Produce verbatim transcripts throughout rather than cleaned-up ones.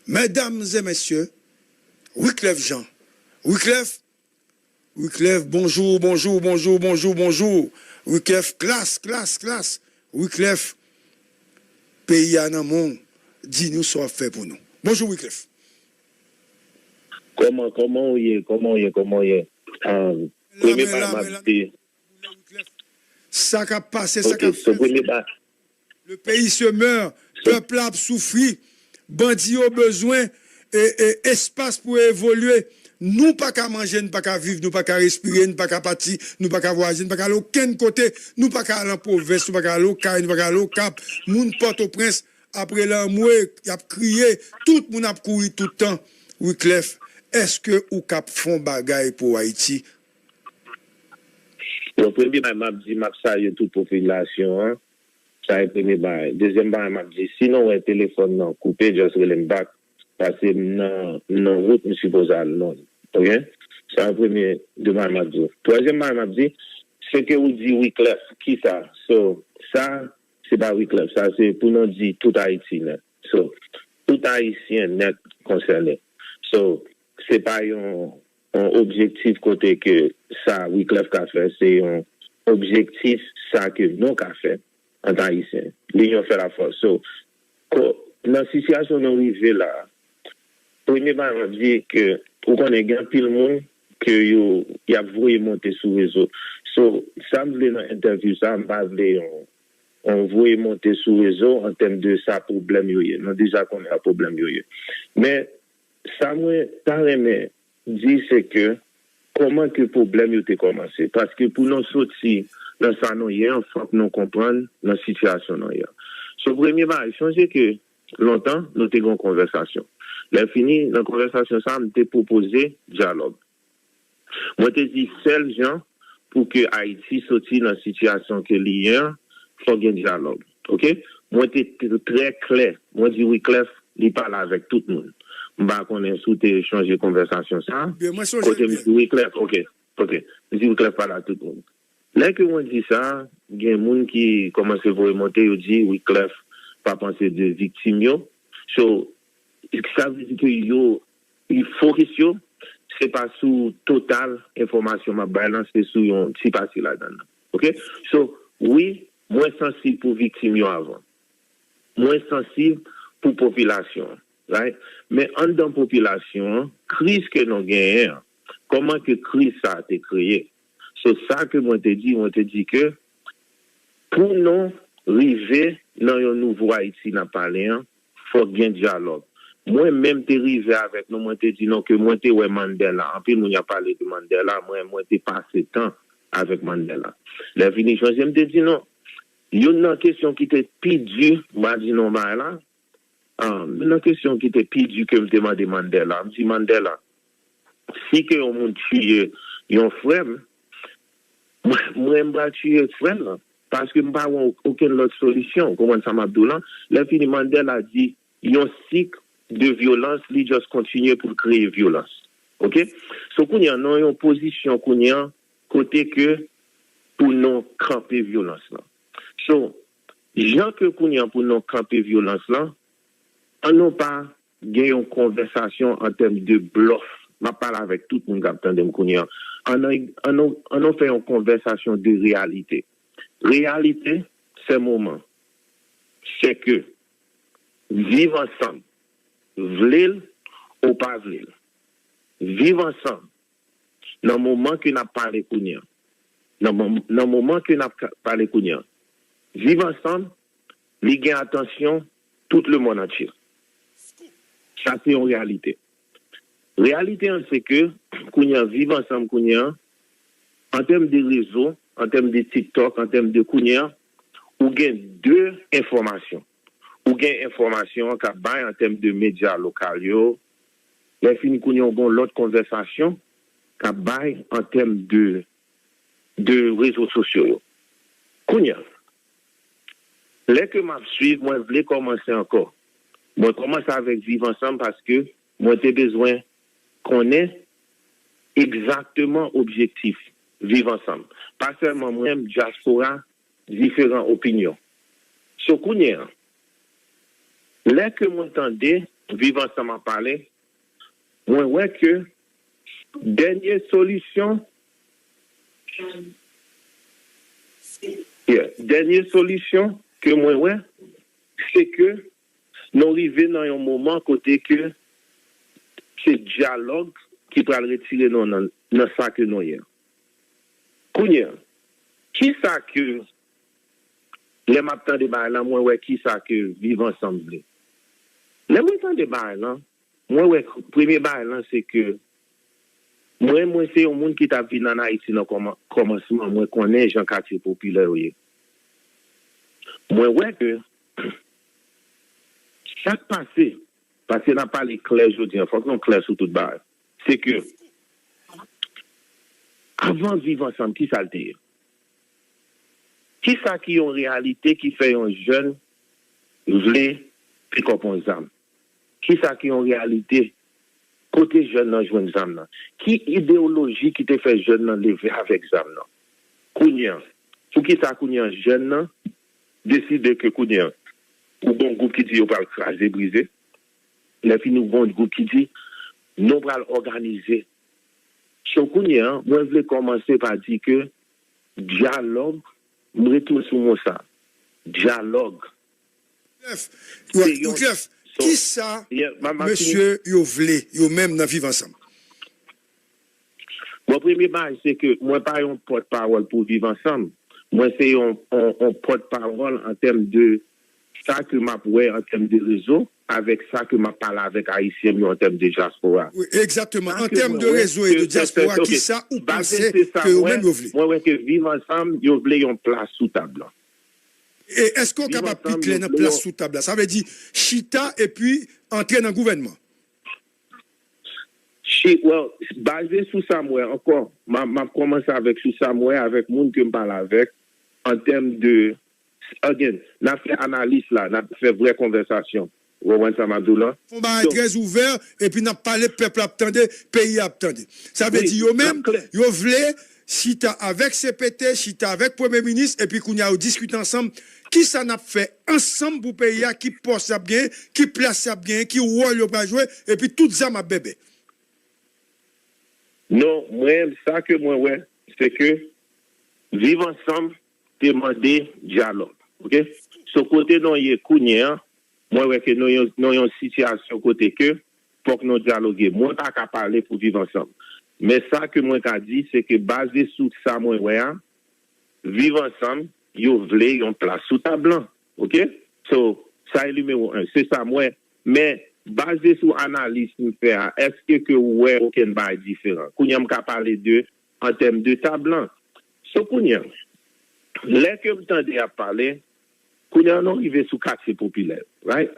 Medam e mesye, Wiclef Jean. Wiclef, Wiclef, bonjou, bonjou, bonjou, bonjou, bonjou. Wiclef, klas, klas, klas. Wiclef, peyi a nan men w. Di nou sa w ap fè pou nou. Bonjou, Wiclef. Kòman, kòman w ye, kòman w ye, kòman w ye? Premye bagay m ap di. Sa k ap pase, sa k ap fèt. Le pays se meurt, pèp la ap soufri, bandi yo bezwen espas pou evolye. Nou pa ka manje, nou pa ka viv, nou pa ka respire, nou pa ka pati, nou pa ka vwayaje, nou pa ka al okenn kote, nou pa ka al an pwovens, nou pa ka al Okay, nou pa ka al Okap. Moun Pòtoprens ap rele anmwe, y ap kriye, tout moun ap kouri tout tan. Wiclef, èske ou kab fè yon bagay pou Ayiti? Bon, premye bagay m ap di, m ap salye tout popilasyon an. Sa e premye bagay. Dezyèm bagay m ap di, si nou wè telefòn nan koupe, just rele m back. Paske m nan, m nan wout, m sipoze al Lond. Oke? Sa e premye de bagay m ap di. Twazyèm bagay m ap di, se ke ou di Wiclef, kisa? So, sa, se pa Wiclef, sa se pou nou di tout Ayiti nèt. So, tout Ayisyen nèt konsène. So, se pa yon yon objektif kote ke sa Wiclef ka fè, se yon objektif sa ke nou ka fè ant Ayisyen. Linyon fè lafòs. So, ko, nan sitiyasyon nou rive la, premye bagay m ap di ke ou konnen gen anpil moun ke yo y ap voye monte sou rezo. So, sa m vle nan entèvyou sa, m pa vle yon yon voye monte sou rezo an tèm de sa pwoblèm yo ye. Nou deja konnen sa pwoblèm yo ye. Men, sa mwen ta renmen di se ke kòman ke pwoblèm yo te kòmanse. Paske pou nou soti nan sa nou ye an, fòk nou konprann nan sitiyasyon nou ye an. So premye bagay, sonje ke lontan nou te gen yon konvèsasyon. Lè fini, nan konvèsasyon sa, m te pwopoze dyalòg. Mwen te di sèl jan pou ke Ayiti soti nan sitiyasyon ke li ye an, fòk gen dyalòg. Oke? Mwen te trè klè. Mwen di Wiclef, li pale avèk tout moun. M pa konnen si w te chonje konvèsasyon sa. Kote m di Wiclef, oke, oke. M di Wiclef pale ak tout moun. Lè ke mwen di sa, gen moun ki kòmanse voye monte, yo di Wiclef pa panse de viktim yo. So, sa vle di ke yo, fokis yo, se pa sou total enfòmasyon m ap bay lan, se sou yon ti pati ladan l. Oke? So, wi, mwen sansib pou viktim yo avan. Mwen sansib pou popilasyon an. Right? Men anndan popilasyon an, kriz ke nou genyen an, kòman ke kriz sa a te kreye? So, sa ke mwen te di, mwen te di ke pou nou rive nan yon nouvo Ayiti n ap pale an, fòk gen dyalòg. Mwen menm te rive avèk nou, mwen te di nou ke mwen te wè Mandela. Anpil moun y ap pale de Mandela, mwen, mwen te pase tan avèk Mandela. Lè fini, sonje m te di nou, youn nan kesyon ki te pi di, m a di nou bagay la, youn nan kesyon ki te pi di ke m te mande Mandela, m di Mandela, si ke yon moun tiye yon frè m, mwen, mwen m pral tiye frè m lan, paske m pa wè okenn lòt solisyon, ou konprann sa m ap di w lan? Lè fini, Mandela di, yon sik de vyolans, li just kontinye pou l kreye vyolans. Oke? So, kounye a, nan yon pozisyon kounye a, kote ke pou nou kanpe vyolans lan. So, jan ke kounye a pou nou kanpe vyolans lan, an nou pa gen yon konvèsasyon an tèm de blòf. M ap pale avèk tout moun k ap tande m kounye a. An nou, an nou, an nou fè yon konvèsasyon de reyalite. Reyalite, se moman. Se ke viv ansanm, vle l ou pa vle l. Viv ansanm, nan moman ke n ap pale kounye a. Nan, nan moman ke n ap pale kounye a. Viv ansanm, li gen atansyon tout le monde entier. Sa se yon reyalite. Reyalite an se ke kounye a, viv ansanm kounye a, an tèm de rezo, an tèm de TikTok, an tèm de kounye a, ou gen de enfòmasyon. Ou gen enfòmasyon an k ap bay an tèm de medya lokal yo. Lè fini kounye a, ou gen yon lòt konvèsasyon k ap bay an tèm de, de rezo sosyo yo. Kounye a, lè ke m ap swiv, mwen vle kòmanse ankò. Mwen kòmanse avèk Viv Ansanm paske mwen te bezwen konnen egzakteman objektif Viv Ansanm. Pa sèlman mwen menm, dyaspora, diferan opinyon. So kounye a, lè ke mwen tande Viv Ansanm ap pale, mwen wè ke dènye solisyon, yeah, dènye solisyon ke mwen wè, se ke nou rive nan yon moman kote ke se dyalòg ki pral retire nou nan, nan sa ke nou ye. Kounye a, kisa ke, lè m ap tande bagay la, mwen wè kisa ke Viv Ansanm vle. Lè mwen tande bagay la, mwen wè premye bagay la, se ke mwen, mwen se yon moun ki t ap vin ann Ayiti nan kòman-, kòmansman, mwen konnen jan katye popilè yo ye. Mwen wè ke sa k pase, paske n ap pale klè jodi a, fòk nou klè sou tout bagay. Se ke avan Viv Ansanm, kisa l te ye? Kisa ki yon reyalite ki fè yon jèn vle pikòp yon zam? Kisa ki yon reyalite? Kote jèn nan jwenn zam nan? Ki ideyoloji ki te fè jèn nan leve avèk zam nan? Kounye a, poukisa kounye a jèn nan deside ke kounye a, ou gon gwoup ki di yo pral kraze brize, lè fini ou gon gwoup ki di nou pral òganize. So kounye a, mwen vle kòmanse pa di ke dyalòg, m retounen sou mo sa, dyalòg. Jeff, Jeff, kisa mesye yo vle, yo menm nan Viv Ansanm? Bon, premye bagay, se ke mwen pa yon pòtpawòl pou Viv Ansanm. Mwen se yon, yon, yon pòtpawòl an tèm de sa ke m ap wè an tèm de rezo, avèk sa ke m ap pale avèk Ayisyen m yo an tèm de dyaspora. Wi, egzakteman. An tèm de rezo e de dyaspora, kisa ou panse ke yo menm yo vle? Mwen wè ke Viv Ansanm, yo vle yon plas sou tab lan. E èske w kapab pi klè nan plas sou tab la? Sa vle di chita epi antre nan gouvènman. Well, baze sou sa m wè ankò, m ap kòmanse avèk sou sa m wè avèk moun ke m pale avèk an tèm de, again, n ap fè analis la, n ap fè vrè konvèsasyon. Ou konprann sa m ap di w lan? Fon bagay trè ouvè, epi n ap pale, pèp la ap tande, peyi a ap tande. Sa vle di yo menm, yo vle chita avèk C P T, chita avèk premye minis, epi kounye a yo diskite ansanm kisa n ap fè ansanm pou peyi a, ki pòs y ap genyen, ki plas y ap genyen, ki wòl yo pral jwe, epi tout zam ap bèbè. Non, mwen, sa ke mwen wè, se ke Viv Ansanm te mande dyalòg. Oke? So kote nou ye kounye a, mwen wè ke nou yon, nou yon sitiyasyon kote ke fòk nou dyaloge. Mwen pa ka pale pou Viv Ansanm. Men sa ke mwen ka di, se ke baze sou sa mwen wè a, Viv Ansanm, yo vle yon plas sou tab lan. Oke? So, sa e nimewo en. Se sa m wè. Men, baze sou analis m fè a, èske ke ou wè okenn bagay diferan? Kounye a m ka pale de, an tèm de tab lan. So kounye a, lè ke m tande y ap pale, kounye a nou rive sou katye popilè, right?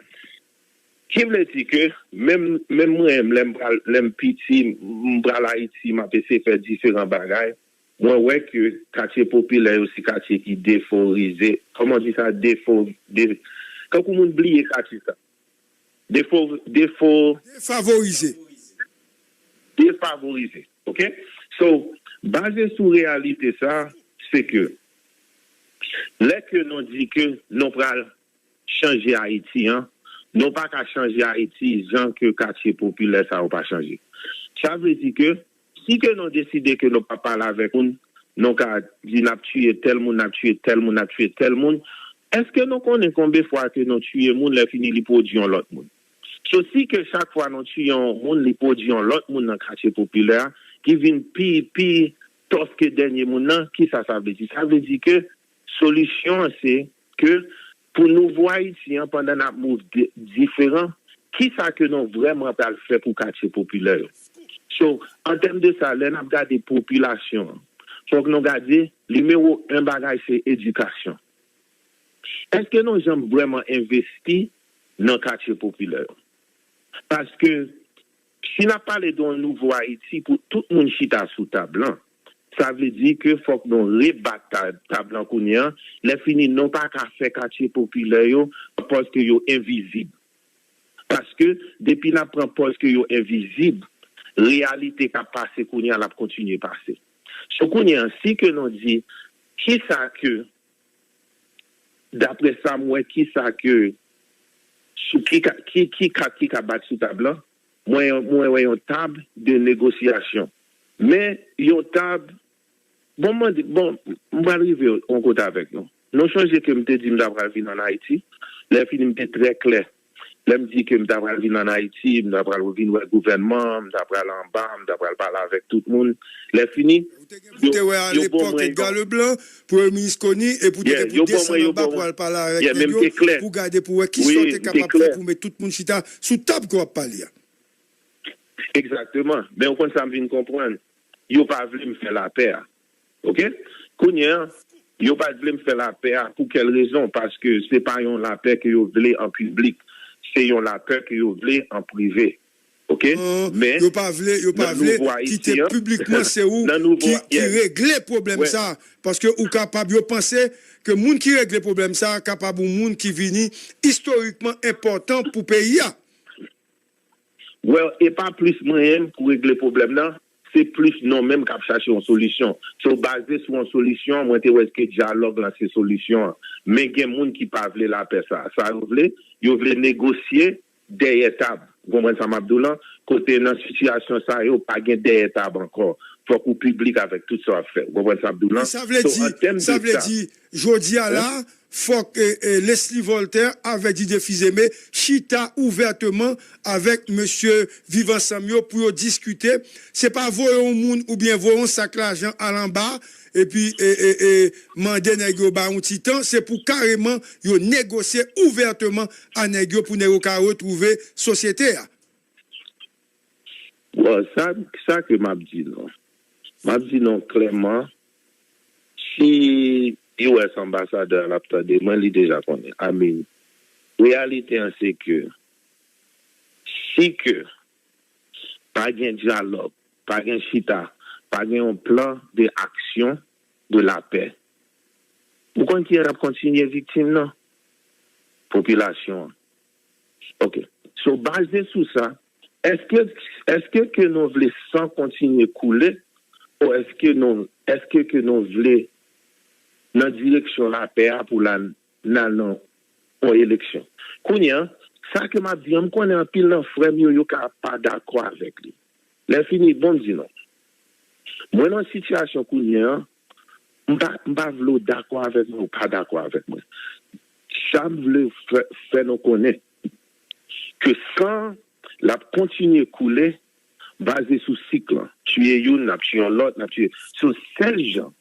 Ki vle di ke menm, menm mwen, lè m pral, lè m piti, m pral Ayiti, m ap eseye fè diferan bagay. Mwen wè ke katye popilè yo se katye ki deforize. Kòman w di sa? Defo, de, kankou moun bliye katye sa. Defo, defo, defavorize. Defavorize. Oke? So, baze sou reyalite sa, se ke lè ke nou di ke nou pral chanje Ayiti an, nou pa ka chanje Ayiti jan ke katye popilè sa yo pa chanje. Sa vle di ke si ke nou deside ke nou pa pale avèk moun, nou ka di n ap tiye tèl moun, n ap tiye tèl moun, n ap tiye tèl moun. Èske nou konnen konbe fwa ke nou tiye moun lè fini li pwodui yon lòt moun? So si ke chak fwa nou tiye yon moun, li pwodui yon lòt moun nan katye popilè a, ki vin pi, pi tòf ke dènye moun nan, kisa sa vle di? Sa vle di ke solisyon an se ke pou nouvo Ayiti an, pandan n ap move diferan, kisa ke nou vrèman pral fè pou katye popilè yo? So, an tèm de sa, lè n ap gade popilasyon an, fòk nou gade, nimewo en bagay se edikasyon. Èske nou janm vrèman envesti nan katye popilè yo? Paske si n ap pale de yon nouvo Ayiti pou tout moun chita sou tab lan, sa vle di ke fòk nou rebat tab, tab lan kounye a. Lè fini, nou pa ka fè katye popilè yo pòz ke yo envizib. Paske depi n ap pran pòz ke yo envizib, reyalite k ap pase kounye a l ap kontinye pase. So kounye a, si ke nou di, kisa ke, daprè sa m wè, kisa ke sou ki ka, ki, ki kat ki ka bat sou tab lan, mwen, mwen wè yon tab de negosyasyon. Men yon tab, bon, mwen di, bon, m pral rive yon kote avèk nou. Nou sonje ke m te di m ta pral vin ann Ayiti. Lè fini, m te trè klè. Lè m di ke m ta pral vin ann Ayiti, m ta pral vin wè gouvènman, m ta pral anba, m ta pral pale avèk tout moun. Lè fini, Ou te gen pou te wè alepòk Edgar Leblanc, Premye Minis Conille, epi ou te gen pou desann anba pou al pale avèk nèg yo, pou gade pou wè kisa w te kapab fè pou met tout moun chita sou tab ke w ap pale a. Egzakteman. Men ou konn sa m vin konprann? Yo pa vle m fè lapè a. Oke? Kounye a, yo pa t vle m fè lapè a pou kèl rezon? Paske se pa yon lapè ke yo vle an piblik. Se yon lapè ke yo vle an prive. Oke? Men, yo pa vle, yo pa vle kite piblikman se ou ki, ki regle pwoblèm sa. Paske ou kapab, yo panse ke moun ki regle pwoblèm sa kapab yon moun ki vini istorikman enpòtan pou peyi a. Well, e pa plis mwen menm pou regle pwoblèm nan, se plis nou menm k ap chache yon solisyon. So, baze sou yon solisyon, mwen te wè ke dyalòg lan se solisyon an. Men gen moun ki pa vle lapè sa. Sa yo vle, yo vle negosye dèyè tab. Ou konprann sa m ap di w lan? Kote nan sitiyasyon sa yo, pa gen dèyè tab ankò. Fòk ou piblik avèk tout sa w ap fè. Ou konprann sa m ap di w lan? Sa vle di, sa vle di, jodi a la, fòk Leslie Voltaire avèk Didier Fils-Aimé chita ouvèteman avèk mesye Viv Ansanm yo pou yo diskite. Se pa voye yon moun oubyen voye yon sak lajan al anba epi mande nèg yo bay yon ti tan. Se pou kareman yo negosye ouvèteman a nèg yo pou nèg yo ka retwouve sosyete a. Bon, sa, sa ke m ap di nou. M ap di nou klèman, si U S anbasadè a l ap tande mwen, li deja konnen. I mean, reyalite an se ke, si ke pa gen dyalòg, pa gen chita, pa gen yon plan de aksyon de lapè, ou konn kiyès k ap kontinye viktim nan? Popilasyon an. Oke. So, baze sou sa, èske, èske ke nou vle san kontinye koule, ou èske nou, èske ke nou vle nan direksyon lapè a pou la, n al nan yon eleksyon? Kounye a, sa ke m ap di an, m konnen anpil nan frè m yo, yo ka pa dakò avèk li. Lè fini, bon, m di nou. Mwen nan sitiyasyon kounye a, m pa, m pa vle w dakò avèk mwen, ou pa dakò avèk mwen. Sa m vle fè, fè nou konnen, ke san l ap kontinye koule, baze sou sik lan. Tiye youn, n ap tiye yon lòt, n ap tiye. So, sèl jan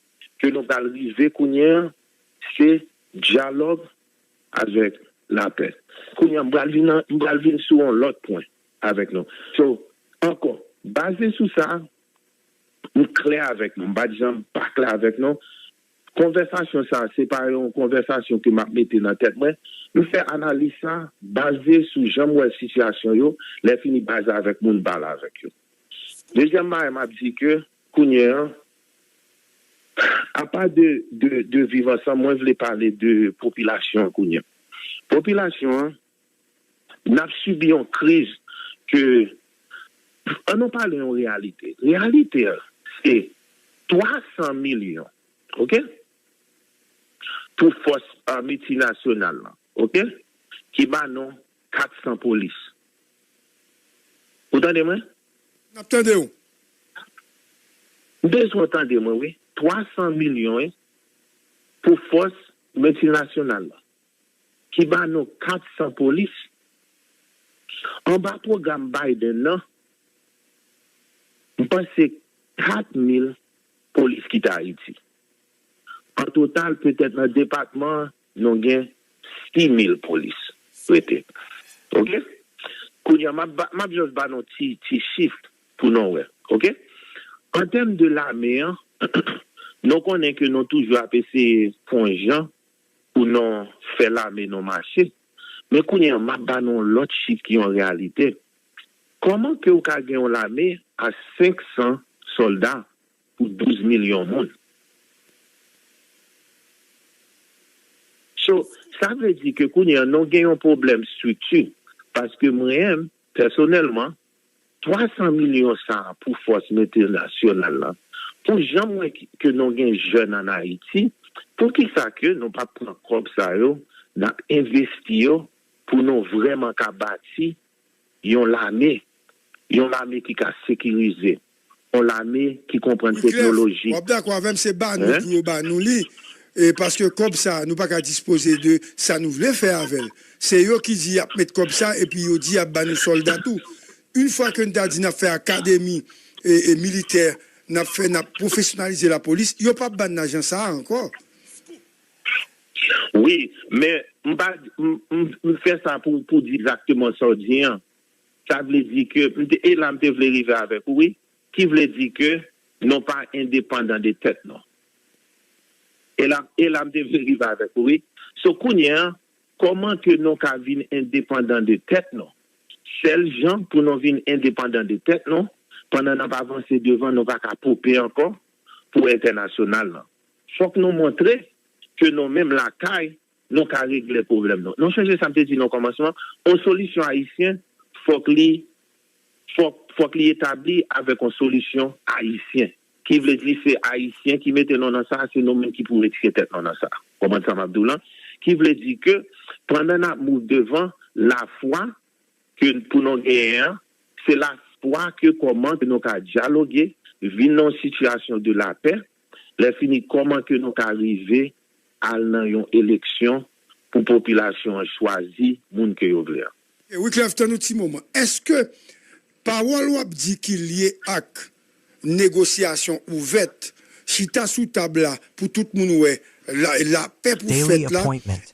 ke nou pral rive kounye a, se dyalòg avèk lapè. Kounye a, m pral vin, m pral vin sou yon lòt pwen avèk nou. So, ankò, baze sou sa, m klè avèk nou. M pa t janm pa klè avèk nou. Konvèsasyon sa, se pa yon konvèsasyon ke m ap mete nan tèt mwen. M fè analiz sa baze sou jan m wè sitiyasyon yo, lè fini baze avèk moun m pale avèk yo. Dezyèm bagay m ap di ke, kounye a, apa de, de, de Viv Ansanm, mwen vle pale de popilasyon an kounye a. Popilasyon an, n ap sibi yon kriz ke, ann nou pale yon reyalite. Reyalite a, se twa san milyon, oke? Pou fòs, a, miltinasyonal lan, oke? Ki ba nou kat san polis. Ou tande mwen? N ap tande w. M bezwen w tande mwen, wi. Twa san milyon, wi, pou fòs miltinasyonal lan, ki ba nou kat san polis. Anba pwogram Biden nan, m panse kat mil polis kite Ayiti. An total, petèt nan depatman an, nou gen sis mil polis rete. Oke? Kounye a, m ap ba, m ap just ba nou ti, ti chif pou nou wè. Oke? An tèm de lame an, nou konnen ke nou toujou ap eseye fè yon jan pou nou fè lame nou mache. Men kounye a, m ap ba nou yon lòt chif ki yon reyalite. Kòman ke w ka gen yon lame a senk san sòlda pou douz milyon moun? So, sa vle di ke kounye a, nou gen yon pwoblèm estrikti. Paske mwen menm, pèsonèlman, twa san milyon sa a pou fòs miltinasyonal lan, pou jan m wè ke nou gen jèn ann Ayiti, poukisa ke nou pa pran kòb sa yo, n ap envesti yo pou nou vrèman ka bati yon lame, yon lame ki ka sekirize, yon lame ki konprann teknoloji. W ap dakò avè m, se ba nou pou yo ba nou li, e paske kòb sa, nou pa ka dispoze de sa nou vle fè avè l. Se yo ki di y ap met kòb sa, epi yo di y ap ba nou sòlda tou. Yon fwa ke n ta di n ap fè akademi e, e militè, n ap fè, n ap pwofesyonalize lapolis, yo p ap ba n lajan sa a ankò. Wi, men m pa m, m, m fè sa pou, pou di egzakteman sa w di an. Sa vle di ke m te, e la m te vle rive avèk ou, wi. Ki vle di ke nou pa endepandan de tèt nou. E la, e la m te vle rive avèk ou, wi. So kounye a, kòman ke nou ka vin endepandan de tèt nou? Sèl jan pou nou vin endepandan de tèt nou, pandan n ap avanse devan, nou pa ka poupe ankò pou entènasyonal lan. Fòk nou montre ke nou menm lakay, nou ka regle pwoblèm nou. Nou sonje sa m te di nan kòmansman, yon solisyon ayisyen, fòk li, fòk, fòk li etabli avèk yon solisyon ayisyen. Ki vle di se ayisyen ki mete nou nan sa, se nou menm ki pou retire tèt nou nan sa. Konprann sa m ap di w lan? Ki vle di ke pandan n ap mouv devan, lafwa ke pou nou genyen an, se lafwa ke kòman ke nou ka dyaloge, vin nan yon sitiyasyon de lapè, lè fini kòman ke nou ka rive al nan yon eleksyon pou popilasyon an chwazi moun ke yo vle an. Wiclef, tann yon ti moman. Èske pawòl w ap di ki lye ak negosyasyon ouvèt, chita sou tab la pou tout moun wè, lapè pou fèt la,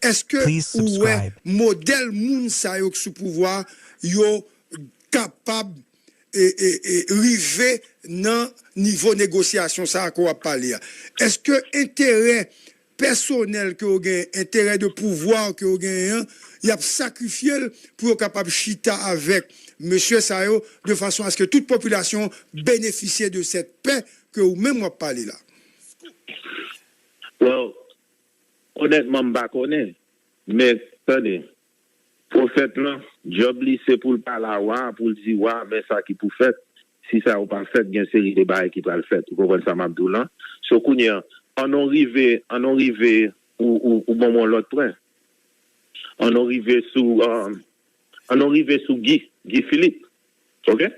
èske ou wè modèl moun sa yo k sou pouvwa yo kapab e, e, e, rive nan nivo negosyasyon sa a ke w ap pale a? Èske enterè pèsonèl ke yo genyen, enterè de pouvwa ke yo genyen an, y ap sakrifye l pou yo kapab chita avèk mesye sa yo de fason aske tout popilasyon benefisye de cette paix ke ou menm w ap pale la? Well, onètman, m pa konnen. Men, tande, pwofèt lan, djòb li se pou l pale a wa a, pou l di wa a, men sa ki pou fèt. Si sa yo pa fèt, gen seri de bagay ki pral fèt. Ou konprann sa m ap di w lan? So kounye a, ann nou rive, ann nou rive, ou, ou, ou ban m yon lòt pwen. Ann nou rive sou, ann nou rive sou Guy, Guy Philippe. Oke?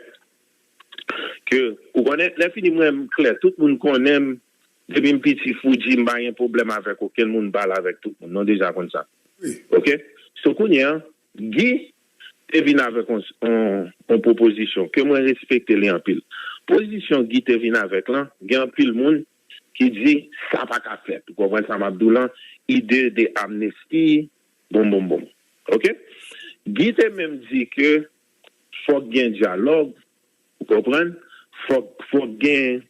Ke, ou konnen, lè fini mwen m klè, tout moun konnen m, depi m piti Foudji, m pa gen pwoblèm avèk okenn moun, m pale avèk tout moun, nou deja konn sa. Oke? So kounye a, Guy te vin avèk yon, yon, yon pwopozisyon ke mwen respekte li anpil. Pozisyon Guy te vin avèk lan, gen anpil moun ki di sa pa ka fèt. Ou konprann sa m ap di w lan? Ide de amnesti, bon, bon, bon. Oke? Guy te menm di ke fòk gen dyalòg, ou konprann? Fòk, fòk gen,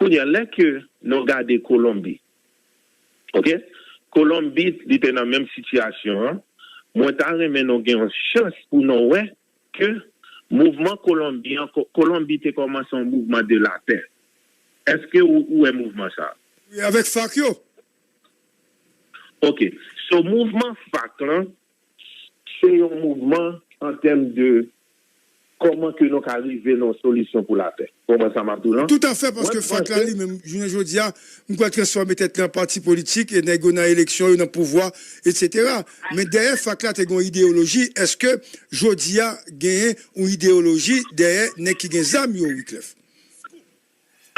kounye a, lè ke nou gade Kolonbi, oke? Kolonbi, li te nan menm sitiyasyon an. Mwen ta renmen nou gen yon chans pou nou wè ke mouvman Kolonbi an, Kolonbi te kòmanse yon mouvman de lapè. Èske ou, ou wè mouvman sa a? Wi, avèk FARC yo. Oke. So, mouvman FARC lan, se yon mouvman an tèm de kòman ke nou ka rive nan yon solisyon pou lapè. Konprann sa m ap di w lan? Toutafè, paske FARC la li menm, jounen jodi a, m kwè transfòme tèt li an pati politik, e nèg yo nan eleksyon, yo nan pouvwa, etsetera. Men dèyè FARC la te gen yon ideyoloji. Èske jodi a genyen yon ideyoloji dèyè nèg ki gen zam yo, Wiclef?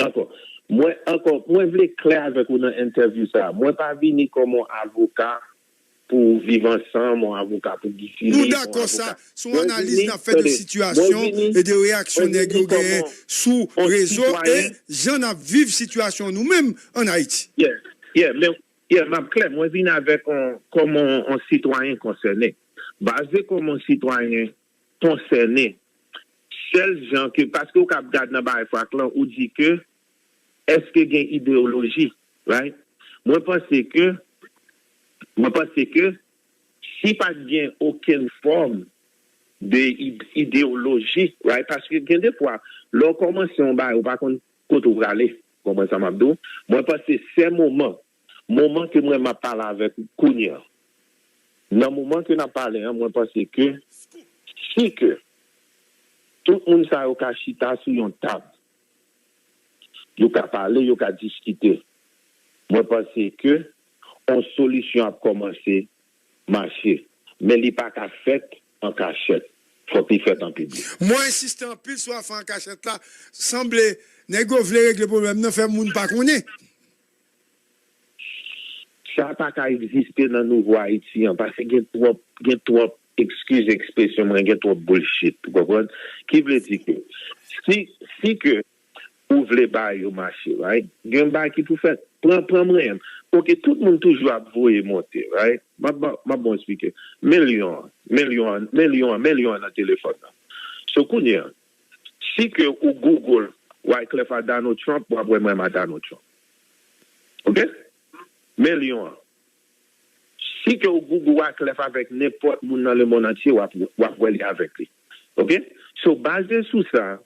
Ankò. Mwen, ankò, mwen vle klè avèk ou nan entèvyou sa a. Mwen pa vini kòm yon avoka pou Viv Ansanm, yon avoka pou Guy Philippe. Nou dakò sa, se yon analiz n ap fè de sitiyasyon e de reyaksyon nèg yo genyen sou rezo e jan n ap viv sitiyasyon nou menm ann Ayiti. Yeah, yeah, men, yeah, m ap klè, mwen vini avèk yon, kòm yon, yon sitwayen konsène. Baze kòm yon sitwayen konsène. Sèl jan ke, paske ou ka ap gad nan bagay FARC lan, ou di ke, èske gen ideyoloji, right? Mwen panse ke, mwen panse ke, si pa t gen okenn fòm de id-, ideyoloji, right? Paske gen de fwa, lè w kòmanse yon bagay, ou pa konn kote w prale. Konprann sa m ap di w? Mwen panse se moman, moman ke mwen m ap pale avèk ou kounye a. Nan moman ke n ap pale an, mwen panse ke si ke tout moun sa yo ka chita sou yon tab, yo ka pale, yo ka diskite, mwen panse ke yon solisyon ap kòmanse mache. men li pa ka fèt an kachèt. Fòk li fèt an piblik. Mwen ensiste anpil sou afè an kachèt la. Sanble nèg yo vle regle pwoblèm nan, fè moun pa konnen. Sa pa ka egziste nan nouvo Ayiti an, paske gen twòp, gen twòp, excuse expression mwen, gen twòp bullshit, ou konprann? Ki vle di ke si, si ke ou vle bagay yo mache, right? Gen bagay ki pou fèt. Pran, pran mwen menm. Ok, tout moun toujou ap voye monte, right? M ap ba, m ap bon eksplike. Milyon an, milyon an, milyon an, milyon an nan telefòn nan. So kounye a, si ke ou Google Wyclef a Donald Trump, w ap wè mwen a Donald Trump. Ok? Milyon an. Si ke ou Google Wyclef avèk nenpòt moun nan lemonn antye, w ap, w ap wè li avèk li. Ok? So, baze sou sa,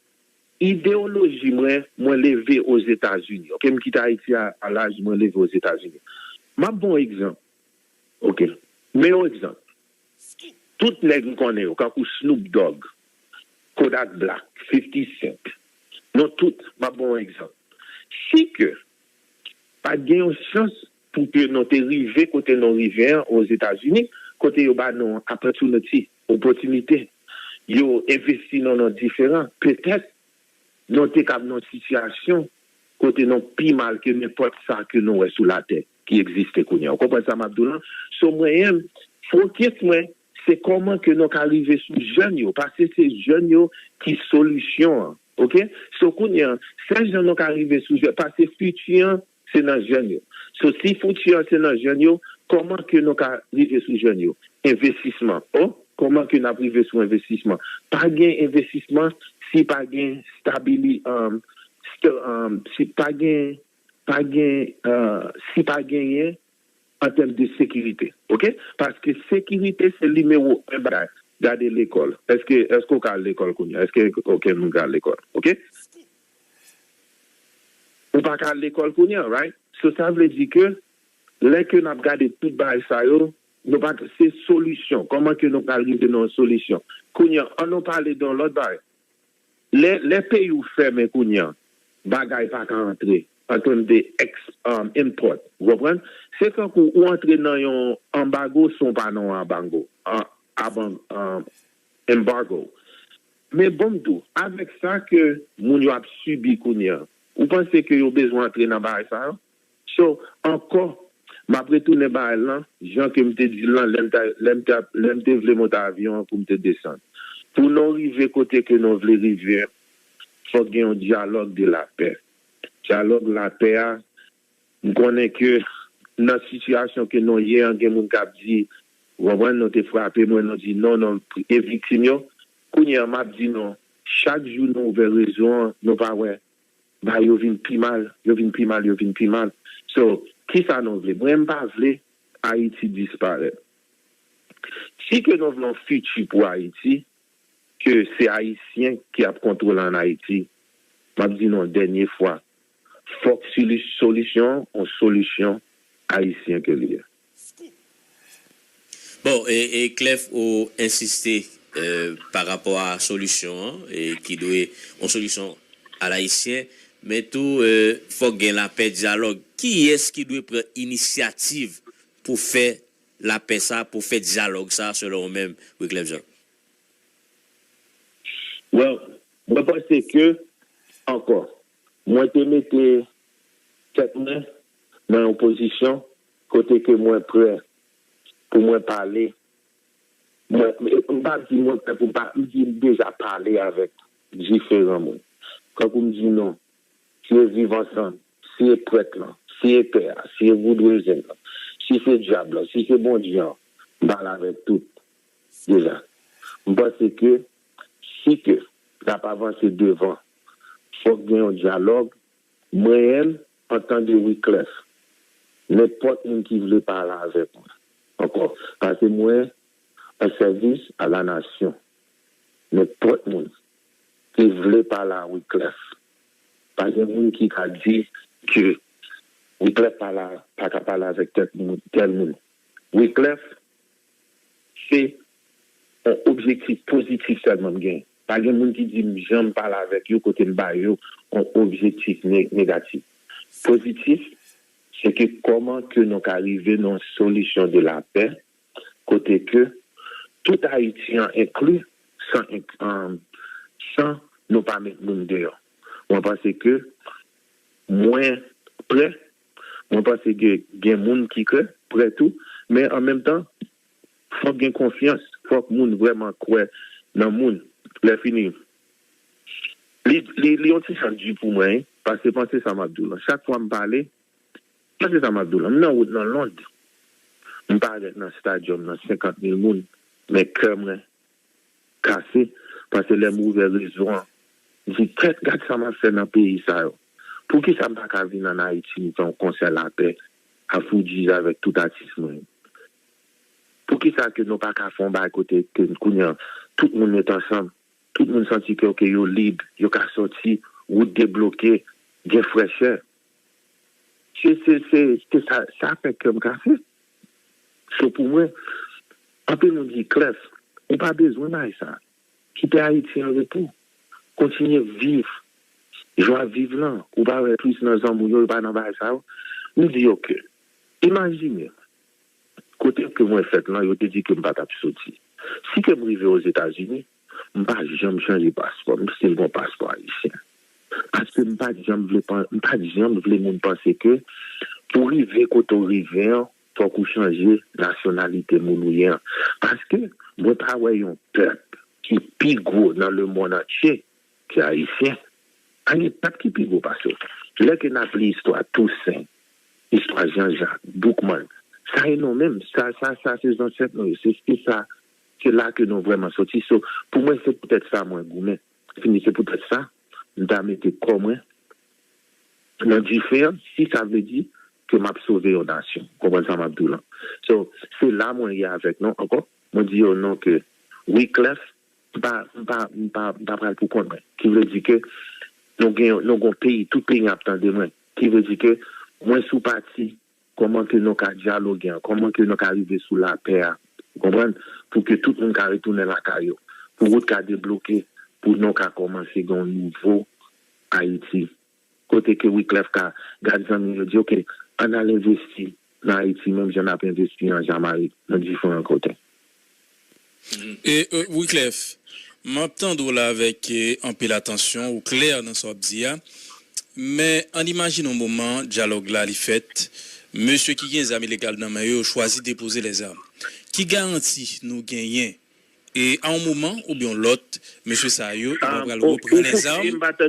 ideyoloji mwen, mwen leve Ozetazini. Ok, m kite Ayiti a, a laj mwen leve Ozetazini. M ap ba w egzanp. Ok. Men yon egzanp. Tout nèg m konnen yo, kankou Snoop Dogg, Kodak Black, fifty Cent. Non tout, m ap ba w egzanp. Si ke pa t gen yon chans pou ke nou te rive kote nou rive an Ozetazini, kote yo ba nou opportunity, opòtinite, yo envesti nan nou diferan, petèt nou te kab nan sitiyasyon kote nou pi mal ke nenpòt sa ke nou wè sou latè ki egziste kounye a. Ou konprann sa m ap di w lan? So mwen menm, fokis mwen, se kòman ke nou ka rive sou jèn yo, paske se jèn yo ki solisyon an. Ok? So kounye a, sèl jan nou ka rive sou jèn, paske fiti an, se nan jèn yo. So si fiti an se nan jèn yo, kòman ke nou ka rive sou jèn yo? Envestisman. Oh, kòman ke n ap rive sou envestisman? Pa gen envestisman si pa gen stabili, um, st- um, si pa gen, pa gen, uh, si pa genyen an tèm de sekirite. Ok? Paske sekirite se nimewo en bagay. Gade lekòl. Èske, èske w ka al lekòl kounye a? Èske okenn moun ka al lekòl? Ok? Ou pa ka al lekòl kounye a, right? So sa vle di ke lè ke n ap gade tout bagay sa yo, nou pa se solisyon. Kòman ke nou pral rive nan yon solisyon? Kounye a, an nou pale de yon lòt bagay. Lè, lè peyi w fèmen kounye a, bagay pa ka antre. An tèm de ex, um, import. Ou konprann? Se tankou ou antre nan yon anbago san w pa nan yon abango. An, aban, um, embargo. Men bon m di w, avèk sa ke moun yo ap sibi kounye a, ou panse ke yo bezwen antre nan bagay sa yo? So, ankò, m ap retounen bagay lan, jan ke m te di l lan, lè m te, lè m te, lè m te vle monte avyon an pou m te desann. Pou nou rive kote ke nou vle rive a, fòk gen yon dyalòg de lapè. Dyalòg lapè a, m konnen ke nan sitiyasyon ke nou ye an, gen moun k ap di, ou konprann, nou te frape mwen, nou di non, non, e viktim yo. Kounye a, m ap di nou, chak jou nou ouvè rezo an, nou pa wè, ba yo vin pi mal, yo vin pi mal, yo vin pi mal. So, kisa nou vle? Mwen, m pa vle Ayiti disparèt. Si ke nou vle yon fiti pou Ayiti, ke se Ayisyen ki ap kontwole ann Ayiti, m ap di nou yon dènye fwa, fòk sili- solisyon an, yon solisyon ayisyen ke li ye. Bon, e, e Clef ou ensiste e, pa rapò a solisyon an, e, ki dwe yon solisyon alayisyen, men tou e, fòk gen lapè, dyalòg. Kiyès ki dwe pran inisyativ pou fè lapè sa, pou fè dyalòg sa, selon ou menm, Wyclef Jean? Well, mwen panse ke, ankò, mwen te mete tèt mwen nan yon pozisyon kote ke mwen prè pou mwen pale. Mwen, m pa di mwen prè pou m pa, m di m deja pale avèk diferan moun. Kankou m di non, si e Viv Ansanm, si e prèt lan, si e pè a, si e voudouzen lan, si se dyab lan, si se Bondye an, m pale avèk tout deja. M panse ke si ke n ap avanse devan, fòk gen yon dyalòg. Mwen menm, antan ke Wyclef, nenpòt moun ki vle pale avèk mwen, ankò, paske mwen an sèvis a la nasyon. Nenpòt moun ki vle pale a Wyclef, pa gen moun ki ka di ke Wyclef pa la, pa ka pale avèk tèl moun, tèl moun. Wyclef, se yon objektif pozitif sèlman m gen. Pa gen moun ki di m janm pale avèk yo kote m ba yo yon objektif ne- negatif. Pozitif, se ke kòman ke nou ka rive nan yon solisyon de lapè kote ke tout Ayiti an enkli san, en- an- san nou pa met moun deyò. Mwen panse ke mwen prè, mwen panse ke gen moun ki prè, prè tou, men an menm tan, fòk gen konfyans, fòk moun vrèman kwè nan moun. Lè fini, li, li, li yon ti jan di pou mwen, wi, paske panse sa m ap di w lan. Chak fwa m pale, panse sa m ap di w lan. M nan wout nan Lond, m parèt nan stadyòm nan senkant mil moun, men kè mwen kase, paske lè m ouvè rezo an, m di, "Kèt, gad sa m ap fè nan peyi sa yo. Poukisa m pa ka vin ann Ayiti, m fè yon konsè lapè, a Fugees avèk tout atis mwen yo? Poukisa ke nou pa ka fè yon bagay kote ke kounye a, tout moun met ansanm, tout moun santi ke, oke, yo lib, yo ka sòti, wout debloke, gen frèchè?" Se, se, se, se sa, sa fè kè m kase. So pou mwen, anpil moun di, "Clef, ou pa bezwen bagay sa. Kite Ayiti an repo. Kontinye viv. Jwa viv lan. Ou pa wè plis nan zanmi w yo, yo pa nan bagay sa yo." M di, "Oke. Imajine, kote ke mwen fèt lan, yo te di ke m pa t ap soti. Si ke m rive Ozetazini, m pa janm chanje paspò. M still gon paspò ayisyen. Paske m pa t janm vle, pan- m pa t janm vle moun panse ke pou rive kote w rive an, fòk ou chanje nasyonalite moun ou ye an. Paske mwen pa wè yon pèp ki pi gwo nan lemonn antye ke Ayisyen. Pa gen pèp ki pi gwo pase w. Lè ke n ap li istwa Tousen, istwa Jean Jacques, Boukman, sa e nou menm. Sa, sa, sa se zansèt nou yo. Se, se sa, se la ke nou vrèman soti. So, pou mwen, se poutèt sa mwen goumen. Fini, se poutèt sa, m ta mete kò mwen nan dife an, si sa vle di ke m ap sove yon nasyon. Konprann sa m ap di w lan. So, se la mwen ye avèk nou ankò. Mwen di yo non ke Wyclef, m pa, m pa, m pa, m pa pral pou kont mwen. Ki vle di ke nou gen, nou gon peyi, tout peyi ap tande mwen. Ki vle di ke mwen sou pati, kòman ke nou ka dyaloge an, kòman ke nou ka rive sou lapè a, ou konprann? Pou ke tout moun ka retounen lakay yo, pou wout ka debloke, pou nou ka kòmanse gen yon nouvo Ayiti. Kote ke Wyclef ka gad zanmi yo di, "Oke, ann al envesti nan Ayiti, menm jan n ap envesti an Jamayik, nan diferan kote." E, e, Wyclef, m ap tande w la avèk e, anpil atansyon, ou klè nan sa w ap di a. Men, ann imajine yon moman, dyalòg la li fèt, mesye ki gen zam ilegal nan men yo, yo chwazi depoze lèzam. Ki garanti nou genyen? E a yon moman oubyen yon lòt, mesye sa yo, yo pa pral reprann lèzam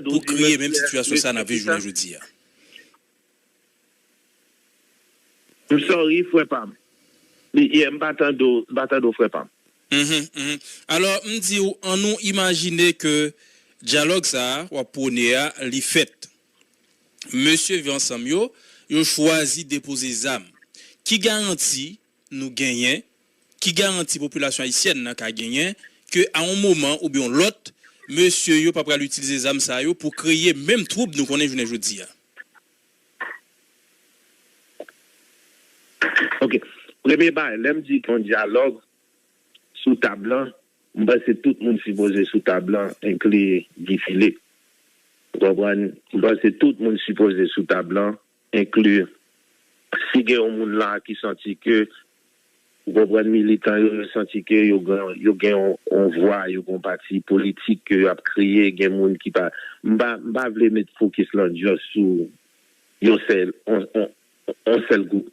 pou kreye menm sitiyasyon sa n ap viv jounen jodi a. M sorry, frè pa m. Yeah, m pa tande w, m pa tande w, frè pa m. Mhm, mhm. Alò, m di w, ann nou imajine ke dyalòg sa a w ap pwone a, li fèt. Mesye Viv Ansanm yo, yo chwazi depoze zam. Ki garanti nou genyen, ki garanti popilasyon ayisyèn nan ka genyen, ke a yon moman oubyen yon lòt, mesye yo pa pral itilize zam sa yo pou kreye menm twoub nou konnen jounen jodi a? Ok. Premye bagay, lè m di yon dyalòg sou tab lan, m panse tout moun sipoze sou tab lan, enkli Guy Philippe. Ou konprann? M panse tout moun sipoze sou tab lan, enkli si gen yon moun la ki santi ke, ou konprann, militan yo, yo santi ke yo gen, yo gen yon, yon vwa, yo gen yon pati politik ke y ap kreye, gen moun ki pa, m pa, m pa vle met fokis lan just sou yon sèl, yon, yon, yon sèl gwoup.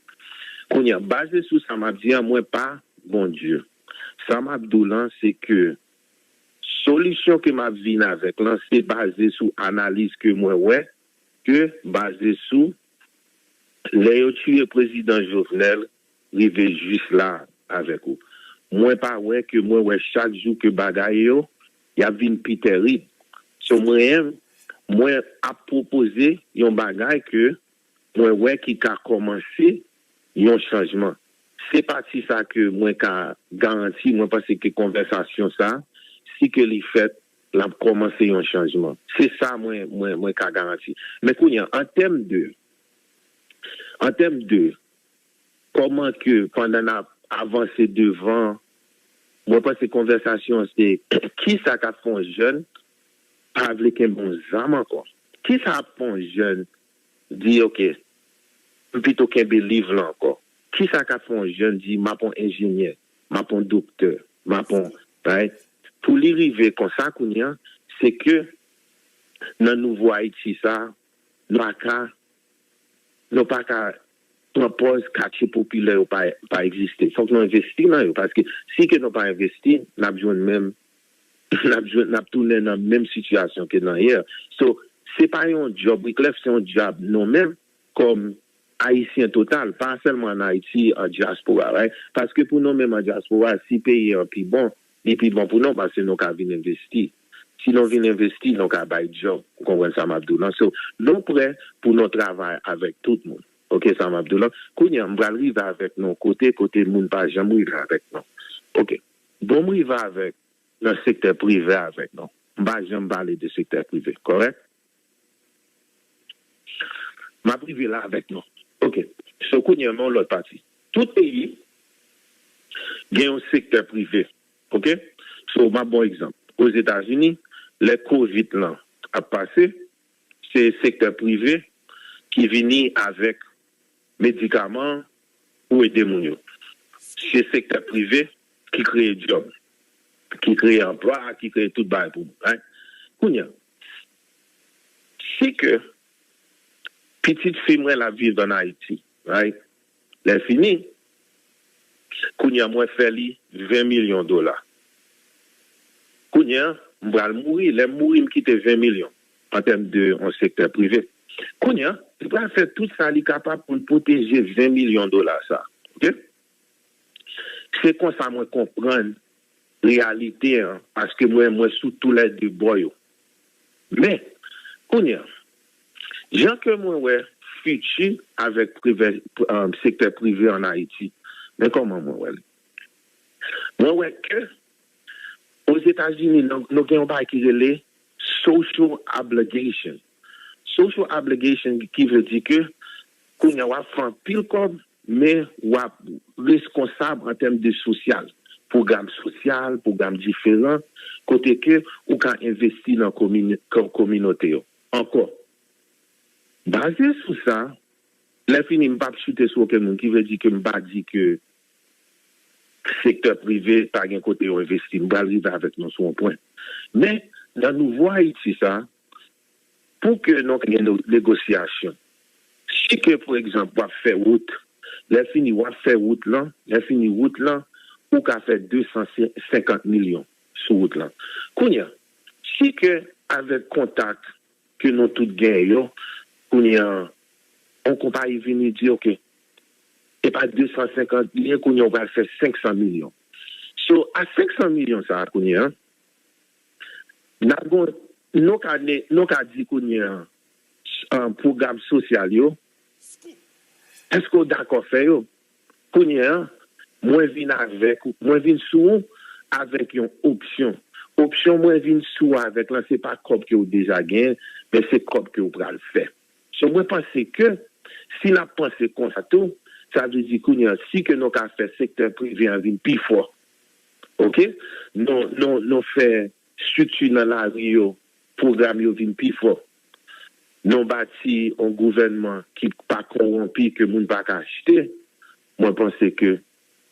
Kounye a, baze sou sa m ap di a, mwen pa Bondye. Sa m ap di w lan, se ke solisyon ke m ap vin avèk lan, se baze sou analiz ke mwen wè, ke baze sou lè yo tiye prezidan Jovenel rive jis la avèk ou. Mwen pa wè ke mwen wè chak jou ke bagay yo, y ap vin pi tèrib. So mwen, mwen ap pwopoze yon bagay ke mwen wè ki ka kòmanse yon chanjman. Se pati sa ke mwen ka garanti, mwen panse ke konvèsasyon sa, si ke li fèt, l ap kòmanse yon chanjman. Se sa mwen, mwen, mwen ka garanti. Men kounye a, an tèm de, an tèm de, kòman ke pandan n ap avanse devan, mwen panse konvèsasyon an se kisa k ap fè yon jèn pa vle kenbe yon zam ankò? Kisa ap fè yon jèn di, "Oke, m pito kenbe liv lan ankò"? Kisa k ap fè yon jèn di, "M ap yon enjenyè, m ap yon doktè"? Mapon, right? Pou li rive konsa kounye a, se ke nan nouvo Ayiti sa, nou pa ka, nou pa ka pran pòz katye popilè yo pa, pa egziste. Fòk nou envesti nan yo, paske si ke nou pa envesti, n ap jwenn menm, n ap jwenn, n ap tounen nan menm sitiyasyon ke nan yè. So, se pa yon djòb, Wyclef se yon djab nou menm, kòm Ayisyen total, pa sèlman an Ayiti, an dyaspora, right? Paske pou nou menm an dyaspora, si peyi an pi bon, li pi bon pou nou paske nou ka vin envesti. Si nou vin envesti, nou ka bay djòb. Ou konprann sa m ap di w lan? So, nou prè pou nou travay avèk tout moun. Oke, sa m ap di w lan? Kounye a, m pral rive avèk nou kote, kote moun pa janm rive avèk nou. Oke. Bon, m rive avèk nan sektè prive avèk nou. M pa janm pale de sektè prive, kòrèk? M ap rive la avèk nou. Oke. So, kounye a, nan yon lòt pati. Tout peyi gen yon sektè prive. Oke? So, m ap ba w egzanp. Ozetazini, lè kovid lan ap pase, se sektè prive ki vini avèk medikaman pou ede moun yo. Se sektè prive ki kreye djòb, ki kreye anplwa, ki kreye tout bagay pou moun. Right? Kounye a, si ke pitit fi mwen l ap viv an Ayiti, right? Lè fini, kounye a mwen fè li ven milyon dola. Kounye a, m pral mouri. Lè m mouri, m kite ven milyon an tèm de yon sektè prive. Kounye a, li pral fè tout sa li kapab pou l pwoteje ven milyon dola sa. Oke? Se konsa mwen konprann reyalite an, paske mwen, mwen sou toulède bò yo. Men, kounye a, jan ke mwen wè fiti avèk privè, um, sektè prive an Ayiti, men kòman mwen wè l? Mwen wè ke Ozetazini, nou, nou gen yon bagay ki rele social obligation. Social obligation ki vle di ke kounye a w ap fè anpil kòb, men w ap reskonsab an tèm de sosyal, pwogram sosyal, pwogram diferan, kote ke ou ka envesti nan komini-, ko-, kominote yo. Ankò, baze sou sa, lè fini, m p ap choute sou okenn moun, ki vle di ke m pa di ke sektè prive pa gen kote yo envesti. M pral rive avèk nou sou yon pwen. Men, nan nouvo Ayiti sa, pou ke nou gen no-, negosyasyon, si ke, pa egzanp, w ap fè wout, lè fini, w ap fè wout lan, lè fini, wout lan, ou ka fè de san senkant milyon sou wout lan. Kounye a, si ke avèk kontak ke nou tout genyen yo, kounye a, yon konpayi vini di, oke, e pa de san senkant li ye, kounye a, ou pral fè senk san milyon. So, a senk san milyon sa a, kounye a, n ap gon, nou ka ne-, nou ka di kounye a, an pwogram sosyal yo, èske w dakò fè yo? Kounye a, mwen vin avèk ou, mwen vin sou ou avèk yon opsyon. Opsyon mwen vin sou ou avèk lan, se pa kòb ke w deja genyen, men se kòb ke w pral fè. So, mwen panse ke si n ap panse konsa tou, sa vle di kounye a, si ke nou ka fè sektè prive an vin pi fò, oke? Nou, nou, nou fè estrikti nan lari yo, pwogram yo vin pi fò. Nou bati yon gouvènman ki pa kowonpi, ke moun pa ka achte, mwen panse ke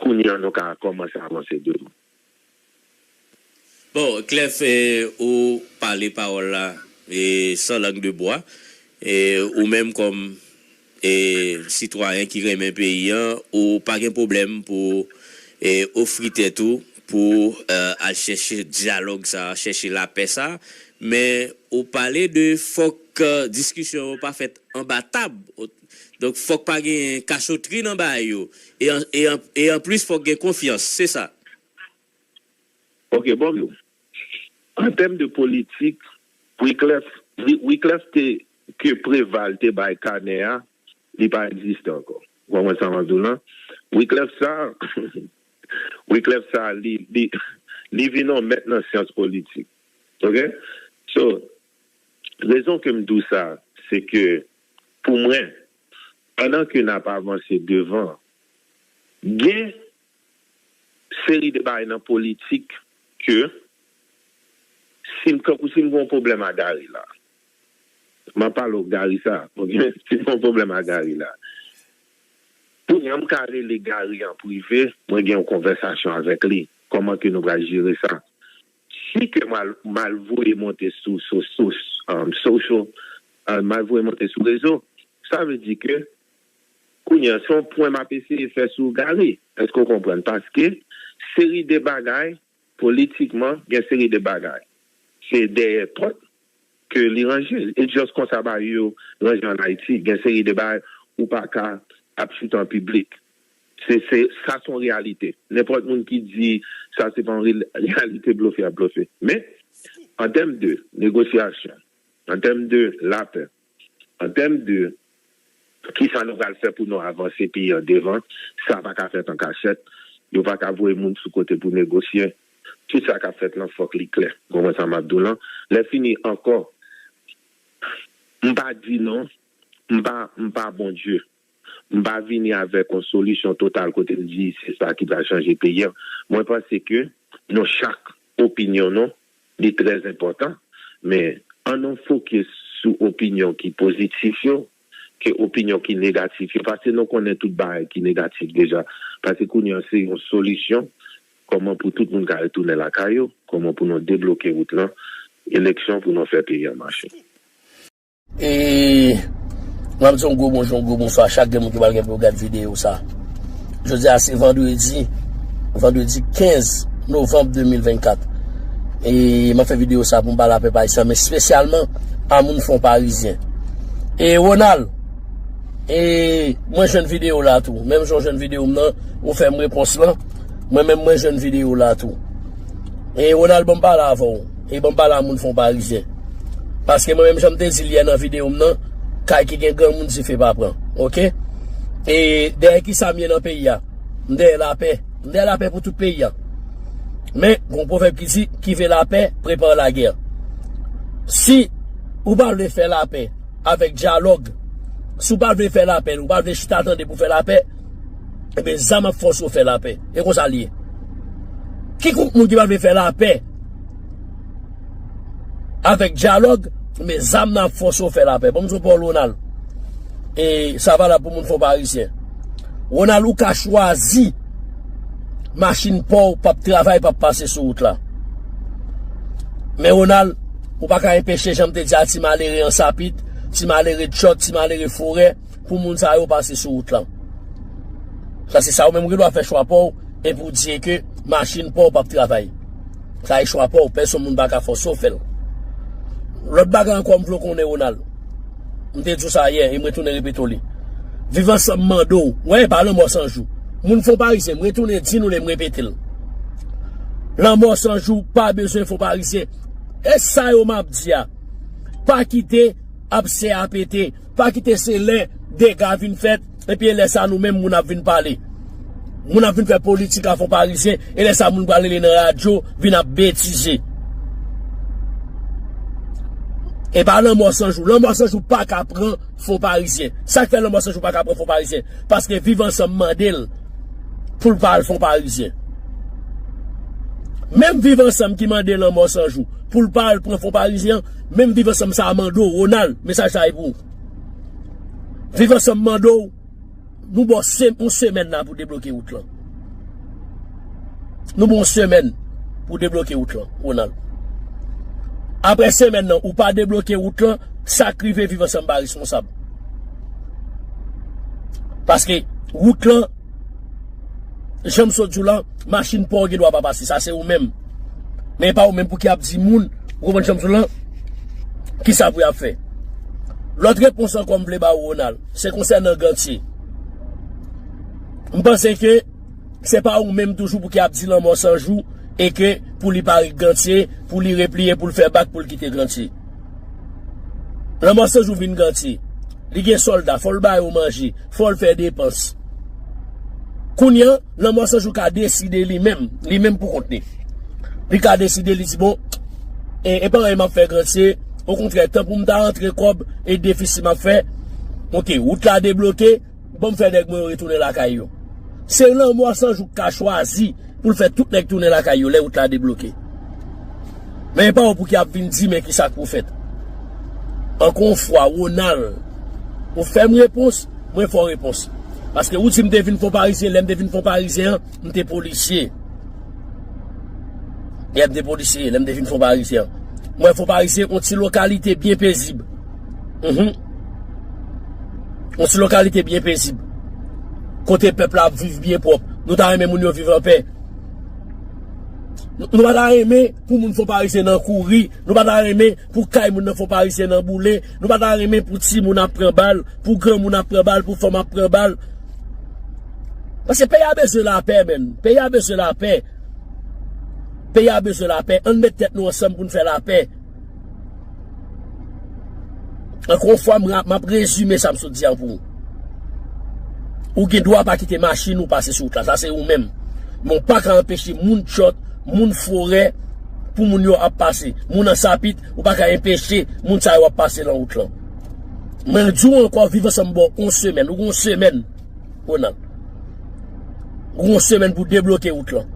kounye a nou ka kòmanse avanse devan. Bon, Clef, eh, ou pale pawòl la eh, san lang de bwa. Eh, ou menm kòm eh, sitwayen ki renmen peyi an, ou pa gen pwoblèm pou eh, ofri tèt ou pou eh, al chèche dyalòg sa, chèche lapè sa. Men ou pale de fòk eh, diskisyon yo pa fèt anba tab. Donk fòk pa gen kachotri nan bagay yo. E an, e an, e anplis fòk gen konfyans. Se sa. Ok, bon, an tèm de politik, Wyclef, Wyclef te, ke Preval te bay kanè a, li pa egziste ankò. Ou konprann sa m ap di w lan? Wyclef sa, Wyclef sa, li, li, li vin yon mèt nan syans politik. Ok? So, rezon ke m di w sa, se ke, pou mwen, pandan ke n ap avanse devan, gen seri de bagay nan politik ke si m, kankou si m gen yon pwoblèm a Gary la, m ap pale w Gary sa, ok? Si m gen yon pwoblèm a Gary la, kounye a m ka rele Gary an prive, mwen gen yon konvèsasyon avèk li. kòman ke nou pral jere sa. Si ke m al, m al voye monte sou, sou, sou, um, social, uh, m al voye monte sou rezo, sa vle di ke kounye a, se yon pwen m ap eseye fè sou Gary. Èske w konprann? Paske seri de bagay, politikman, gen seri de bagay. Se dèyè pòt ke li ranje. E just konsa bagay yo ranje ann Ayiti. Gen seri de bagay ou pa ka ap choute an piblik. Se, se, sa se yon reyalite. Nenpòt moun ki di sa se pa yon re-, reyalite, blofe, ap blofe. Men, an tèm de negosyasyon, an tèm de lapè, an tèm de kisa nou pral fè pou nou avanse peyi an devan, sa pa ka fèt an kachèt. Yo pa ka voye moun sou kote pou negosye. Tout sa k ap fèt lan, fòk li klè. Konprann sa m ap di w lan? Lè fini ankò, m pa di non, m pa, m pa Bondye. M pa vini avèk yon solisyon total kote m di se sa ki pral chanje peyi an. Mwen panse ke nou chak opinyon nou, li trè enpòtan, men ann nou fokis sou opinyon ki pozitif yo, ke opinyon ki negatif yo, paske nou konnen tout bagay ki negatif deja. Paske kounye a se yon solisyon, kòman pou tout moun ka retounen lakay yo, kòman pou nou debloke wout lan, eleksyon pou nou fè peyi a mache. E m ap di yon gwo bonjou, yon gwo bonswa a chak grenn moun ki pral gen pou yo gad videyo sa. Jodi a se vandredi, vandredi kenz novanm de mil vennkat. E m ap fè videyo sa pou m pale a pèp ayisyen, men espesyalman a moun Fon Parizyen. E Ronald, e mwen jwenn videyo la tou. Menm jan w jwenn videyo m nan, ou fè m repons lan. Mwen menm mwen jwenn videyo la tou. E Ronald, ban m pale avè w. E ban m pale a moun Fon Parizyen. Paske mwen menm jan m te di l yè nan videyo m nan, kay ki gen granmoun dife pa pran. Oke? E dèyè kisa m ye nan peyi a? M dèyè lapè. M dèyè lapè pou tout peyi a. Men, gon pwovèb ki di, qui veut la paix prépare la guerre. Si ou pa vle fè lapè avèk dyalòg, si ou pa vle fè lapè, ou pa vle chita tande pou fè lapè, ebyen, zam ap fòse w fè lapè. E konsa l ye. Kikòm moun ki pa vle fè lapè avèk dyalòg, men zam nan ap fòse w fè lapè. Ban m di w pawòl Ronald. E sa valab pou moun Fon Parizyen. Ronald, ou ka chwazi machin pa w p ap travay, p ap pase sou wout la. Men Ronald, ou pa ka enpeche, jan m te di a, ti malere Ansapit, ti malere Tchòt, ti malere Forè, pou moun sa yo pase sou wout lan. Sa se sa ou menm ou gen dwa fè chwa pa w, epi w di ke machin pa w p ap travay. Sa e chwa pa w, pèsonn moun pa ka fòse w fè l. Lòt bagay ankò m vle w konnen, Ronald. M te di w sa yè, e m retounen repete w li. Viv Ansanm mande w, wè, e pa Lanmò San Jou. Moun Fon Parizyen, m retounen di nou li, m repete l. Lanmò San Jou pa bezwen Fon Parizyen. E sa yo m ap di a. Pa kite abse a pete. Pa kite se lè dega vin fèt, epi e lè sa nou menm moun ap vin pale. Moun ap vin fè politik a Fon Parizyen, e lè sa moun pral rele nan radyo, vin ap betize. E pa Lanmò San Jou. Lanmò San Jou pa ka pran Fon Parizyen. Sa k fè Lanmò San Jou pa ka pran Fon Parizyen? Paske Viv Ansanm mande l pou l pa al Fon Parizyen. Menm Viv Ansanm ki mande Lanmò San Jou pou l pa al pran Fon Parizyen, menm Viv Ansanm sa a mande w, Ronald, mesaj sa a e pou ou. Viv Ansanm mande w, nou ba w se-, yon semèn la pou debloke wout lan. Nou ba w yon semèn pou debloke wout lan, Ronald. Apre semèn nan, ou pa debloke wout lan, sa k rive Viv Ansanm pa responsab. Paske wout lan, jan m sot di w la, machin pa w gen dwa pa pase, sa se ou menm. Men e pa ou menm pou ki ap di moun, ou konprann jan m di w la, kisa pou y ap fè. Lòt repons ankò m vle ba ou, Ronald, se konsènan Gantye. M panse ke se pa ou menm toujou pou ki ap di Lanmò San Jou e ke pou li pare Gantye, pou li repliye, pou l fè bak, pou l kite Gantye. Lanmò San Jou vin Gantye. Li gen sòlda, fò l ba yo manje, fò l fè depans. Kounye a, Lanmò San Jou ka deside li menm, li menm pou kont li. Li ka deside, li di, bon, e, e pa anyen m ap fè Gantye, okontrè, tan pou m ta rantre kòb e defisi m ap fè, oke, wout la debloke, ban m fè nèg mwen yo retounen lakay yo. Se Lanmò San Jou k ka chwazi pou l fè tout nèg tounen lakay yo lè wout la debloke. Men e pa ou pou ki ap vin di men kisa k pou fèt. Ankò yon fwa, Ronald, ou fè m repons, mwen fè w repons. Paske ou di m te vin Fon Parizyen, lè m te vin Fon Parizyen an, m te polisye. Yè m te polisye, lè m te fin Fon Parizyen. Mwen, Fon Parizyen, yon ti lokalite byen pezib. Mhm. Yon ti lokalite byen pezib. Kote pèp la ap viv byen pwòp. Nou ta renmen moun yo viv anpè. Nou, nou pa ta renmen pou moun Fon Parizyen nan kouri. Nou pa ta renmen pou kay moun nan Fon Parizyen nan boule. Nou pa ta renmen pou timoun ap pran bal, pou granmoun ap pran bal, pou fanm ap pran bal. Paske peyi a bezwen lapè, menn. Peyi a bezwen lapè. Peyi a bezwen lapè. Ann met tèt nou ansanm pou n fè lapè. Ankò yon fwa, m ra-, m ap rezime sa m sot di a pou ou. Ou gen dwa pa kite machin ou pase sou wout la. Sa se ou menm. Men w pa ka anpeche moun Tchòt, moun Forè, pou moun yo ap pase. Moun Ansapit, ou pa ka anpeche moun sa yo ap pase nan wout lan. Mwen di w ankò, Viv Ansanm ba w yon semèn. Ou gen yon semèn, Ronald. Ou gen yon semèn pou debloke wout lan.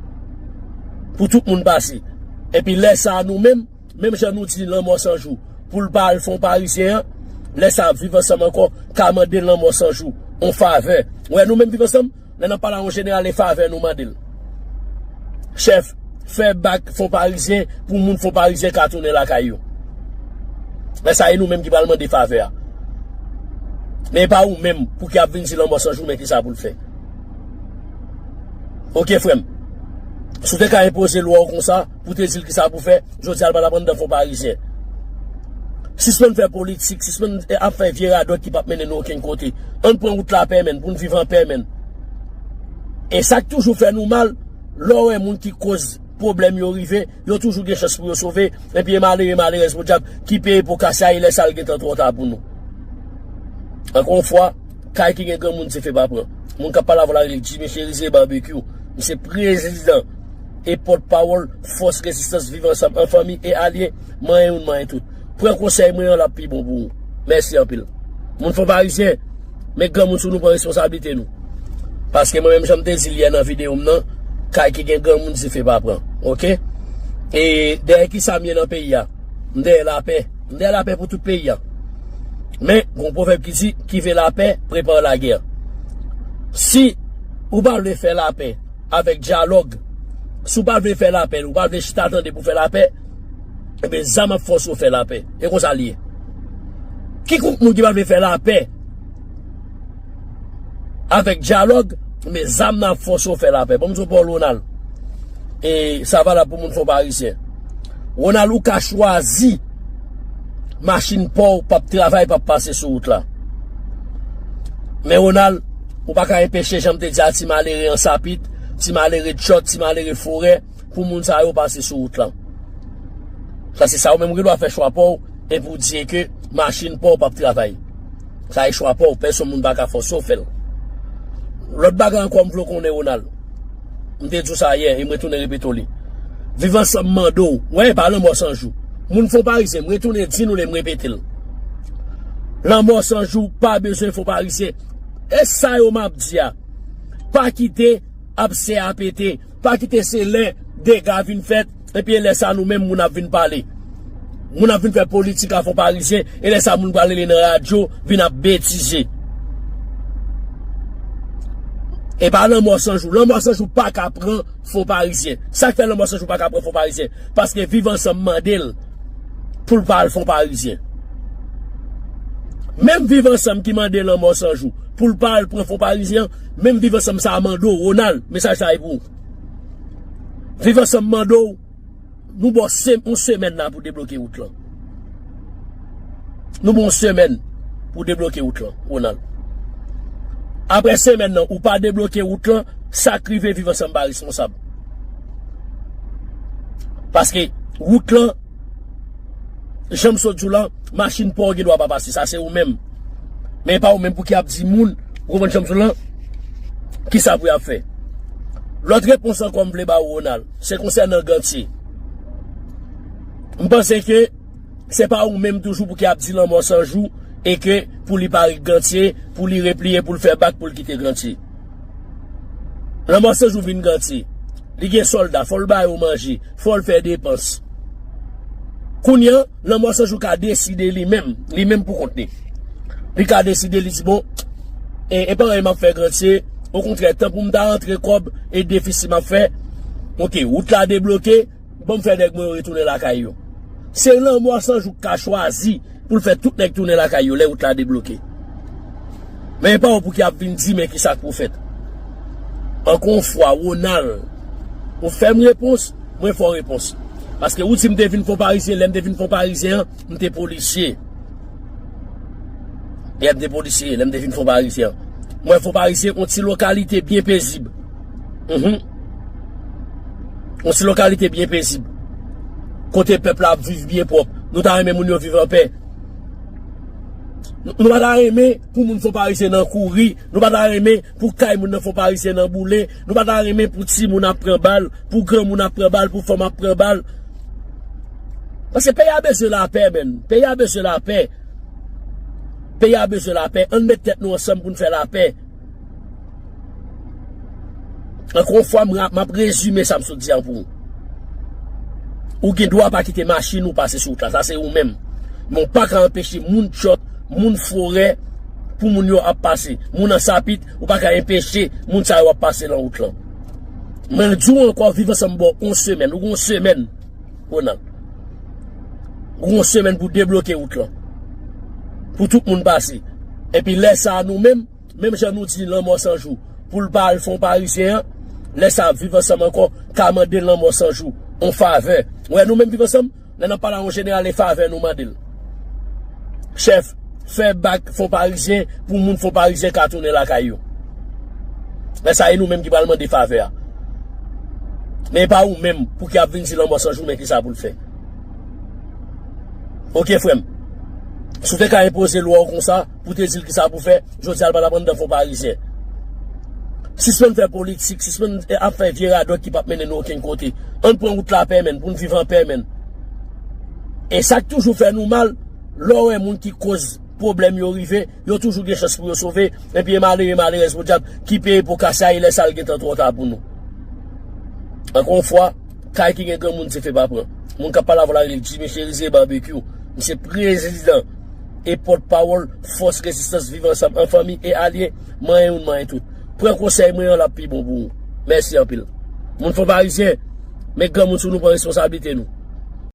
Pou tout moun pase. Epi lè sa a, nou menm, menm jan nou di Lanmò San Jou pou l pa al Fon Parizyen an, lè sa a, Viv Ansanm ankò ka mande Lanmò San Jou yon favè. Ou wè, nou menm Viv Ansanm, lè n ap pale a yon jeneral, e favè nou mande l. Chèf, fè bak Fon Parizyen pou moun Fon Parizyen ka tounen lakay yo. Lè sa a, e nou menm ki pral mande favè a. Men e pa ou menm pou ki ap vin di Lanmò San Jou men kisa pou l fè. Oke, frè m. Si w te ka enpoze lwa w konsa, pou te di l kisa pou fè, jodi a l pa t ap anndan Fon Parizyen. Sispann fè politik, sispann ap fè vye radòt ki p ap mennen nou okenn kote. Ann pran wout lapè, menn, pou n viv anpè, menn. E sa k toujou fè nou mal, lè w wè moun ki koz pwoblèm yo rive, yo toujou gen chans pou yo sove, epi e malere, malerèz podyab ki peye po kase a, e lè sa a l gentan twò ta pou nou. Ankò yon fwa, kay ki gen granmoun dife pa pran. Moun k ap pale avè w la rele Jimmy Cherizier Barbecue. Misye prezidan e pòtpawòl Fòs Rezistans Viv Ansanm an fanmi e alye, manyen youn, manyen tout. Pran konsèy mwen an, l ap pi bon pou ou. Mèsi anpil. Moun Fon Parizyen, met granmoun sou nou, pran responsablite nou. Paske mwen menm, jan m te di l yè nan videyo m nan, kay ki gen granmoun dife pa pran. Oke? E dèyè kisa m ye nan peyi a? M dèyè lapè. M dèyè lapè pou tout peyi a. Men, gen yon pwovèb ki di, qui veut la paix prépare la guerre. Si ou pa vle fè lapè avèk dyalòg, si ou pa vle fè lapè, ou pa vle chita tande pou fè lapè, ebyen, zam ap fòse w fè lapè. E konsa l ye. Kikòk moun ki pa vle fè lapè avèk dyalòg, men zam nan ap fòse w fè lapè. Ban m di w pa w, Ronald. E sa valab pou moun Fon Parizyen. Ronald, ou ka chwazi machin pa w p ap travay, p ap pase sou wout la. Men Ronald, ou pa ka enpeche, jan m te di a, ti malere Ansapit, ti malere Tchòt, ti malere Forè, pou moun sa yo pase sou wout lan. Sa se sa, ou menm ou gen dwa fè chwa pa w, epi w di ke machin pa w p ap travay. Sa e chwa pa w, pèsonn moun pa ka fòse w fè l. Lòt bagay ankò m vle w konnen, Ronald. M te di w sa yè, e m retounen repete w li. Viv Ansanm mande w, wè, pa Lanmò San Jou. Moun Fon Parizyen, m retounen di nou li, m repete l. Lanmò San Jou pa bezwen Fon Parizyen. E sa yo m ap di a. Pa kite ap sè a pete. Pa kite se lè dega vin fèt, epi e lè sa nou menm moun ap vin pale. Moun ap vin fè politik a Fon Parizyen, e lè sa moun pral rele nan radyo, vin ap betize. E pa Lanmò San Jou. Lanmò San Jou pa ka pran Fon Parizyen. Sa k fè Lanmò San Jou pa ka pran Fon Parizyen? Paske Viv Ansanm mande l pou l pa al Fon Parizyen. Menm Viv Ansanm ki mande Lanmò San Jou pou l pa al pran Fon Parizyen, menm Viv Ansanm sa a mande w, Ronald, mesaj sa a e pou ou. Viv Ansanm mande w, nou ba w se-, yon semèn la pou debloke wout lan. Nou ba w yon semèn pou debloke wout lan, Ronald. Apre semèn nan, ou pa debloke wout lan, sa k rive Viv Ansanm pa responsab. Paske wout lan, jan m sot di w la, machin pa w gen dwa pa pase, sa se ou menm. Men e pa ou menm pou ki ap di moun, ou konprann jan m di w la, kisa pou y ap fè. Lòt repons ankò m vle ba ou, Ronald, se konsènan Gantye. M panse ke se pa ou menm toujou pou ki ap di Lanmò San Jou e ke pou li pa ret Gantye, pou li repliye, pou l fè bak, pou l kite Gantye. Lanmò San Jou vin Gantye. Li gen sòlda, fò l ba yo manje, fò l fè depans. Kounye a, Lanmò San Jou ka deside li menm, li menm pou kont li. Li ka deside, li di, bon, e, e pa anyen m ap fè Gantye, okontrè, tan pou m ta rantre kòb e defisi m ap fè, oke, wout la debloke, Ban m fè nèg mwen yo retounen lakay yo. Se Lanmò San Jou k ka chwazi pou l fè tout nèg tounen lakay yo lè wout la debloke. Men e pa ou pou ki ap vin di men kisa k pou fèt. Ankò yon fwa, Ronald, ou fè m repons, mwen fè w repons. Paske ou di m te vin Fon Parizyen, lè m te vin Fon Parizyen an, m te polisye. Lè m te polisye, lè m te vin Fon Parizyen an. Mwen, Fon Parizyen, yon ti lokalite byen pezib. Mhm. Yon ti lokalite byen pezib. Kote pèp la ap viv byen pwòp. Nou ta renmen moun yo viv anpè. Nou, nou pa ta renmen pou moun Fon Parizyen nan kouri. Nou pa ta renmen pou kay moun nan Fon Parizyen nan boule. Nou pa ta renmen pou timoun ap pran bal, pou granmoun ap pran bal, pou fanm ap pran bal. Paske peyi a bezwen lapè, menn. Peyi a bezwen lapè. Peyi a bezwen lapè. Ann met tèt nou ansanm pou n fè lapè. Ankò yon fwa, m ra-, m ap rezime sa m sot di an pou ou. Ou gen dwa pa kite machin ou pase sou wout la. Sa se ou menm. Men ou pa ka anpeche moun Tchòt, moun Forè, pou moun yo ap pase. Moun Ansapit, ou pa ka anpeche moun sa yo ap pase nan wout lan. Mwen di w ankò, Viv Ansanm ba w yon semèn. Ou gen yon semèn, Ronald. Ou gen yon semèn pou debloke wout lan. Pou tout moun pase. Epi lè sa a nou menm, menm jan nou di Lanmò San Jou pou l pa al Fon Parizyen an, lè sa a Viv Ansanm ankò ka mande Lanmò San Jou yon favè. Ou wè nou menm Viv Ansanm, lè n ap pale a yon jeneral, e favè nou mande l. Chèf, fè bak Fon Parizyen pou moun Fon Parizyen ka tounen lakay yo. Lè sa a e nou menm ki pral mande favè a. Men e pa ou menm pou ki ap vin di Lanmò San Jou men kisa pou l fè. Oke, frè m. Si w te ka enpoze lwa w konsa, pou w te di l kisa pou fè, jodi a l pa t ap anndan Fon Parizyen. Sispann fè politik, sispann ap fè vye radòt ki p ap mennen nou okenn kote. Ann pran wout lapè, menn, pou n viv anpè, menn. E sa k toujou fè nou mal, lè w wè moun ki koz pwoblèm yo rive, yo toujou gen chans pou yo sove, epi e malere, malerèz podyab ki peye po kase a, e lè sa a l gentan twò ta pou nou. Ankò yon fwa, kay ki gen granmoun dife pa pran. Moun k ap pale avè w la rele Jimmy Cherizier Barbecue. Misye prezidan e pòtpawòl Fòs Rezistans Viv Ansanm an fanmi e alye, manyen youn, manyen tout. Pran konsèy mwen an, l ap pi bon pou ou. Mèsi anpil. Moun Fon Parizyen, met granmoun sou nou, pran responsablite nou.